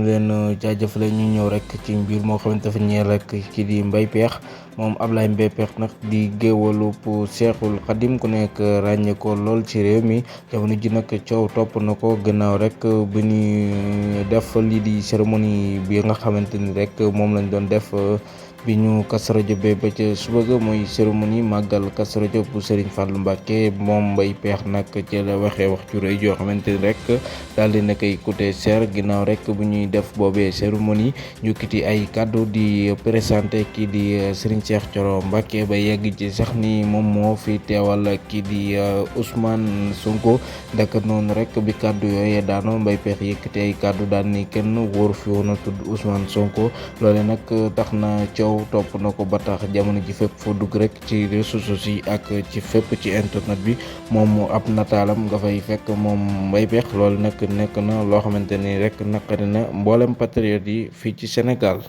leen jaajëfale ñu ñëw rek ci mbir moo xamante dafa ñeel rek kii di Mbaye Pekh moom Ablaye Mbaye Pekh nag di géwalu pour Cheikhul Khadim ku nekk ràññee ko lool ci réew mi jamono ji nag coow topp na ko gannaaw rek bi ñuy def lii di cérémonie bi nga xamante ni rek moom lañ doon def bi ñu Kazu Rajab ba ca suba ga mooy cérémonie màggal Kazu Rajab bu Serigne Fallou Mbacké moom Mbaye Pekh nag ci la waxee wax ju rëy joo xamante ni rek daal di na koy coûté cher ginnaaw rek bu ñuy def boobee cérémonie ñu kiti ay kàddu di présenté kii di Serigne Cheikh Thioro Mbacké ba yegg ci sax ni moom moo fi teewal kii di Ousmane Sonko ndaka noonu rek bi kàddu yooyee daano Mbaye Pekh yëkkati ay kàddu daan ni kenn wóor fi woon a tudd Ousmane Sonko loole nag tax na coow topp na ko ba tax jamono ji fépp foo dugg rek ci réseaux sociaux yi ak ci fépp ci internet bi moom ab nataalam nga fay fekk moom Mbaye Pekh loolu nag nekk na loo xamante ni rek naqari na mboolem patriote yi fii ci Sénégal.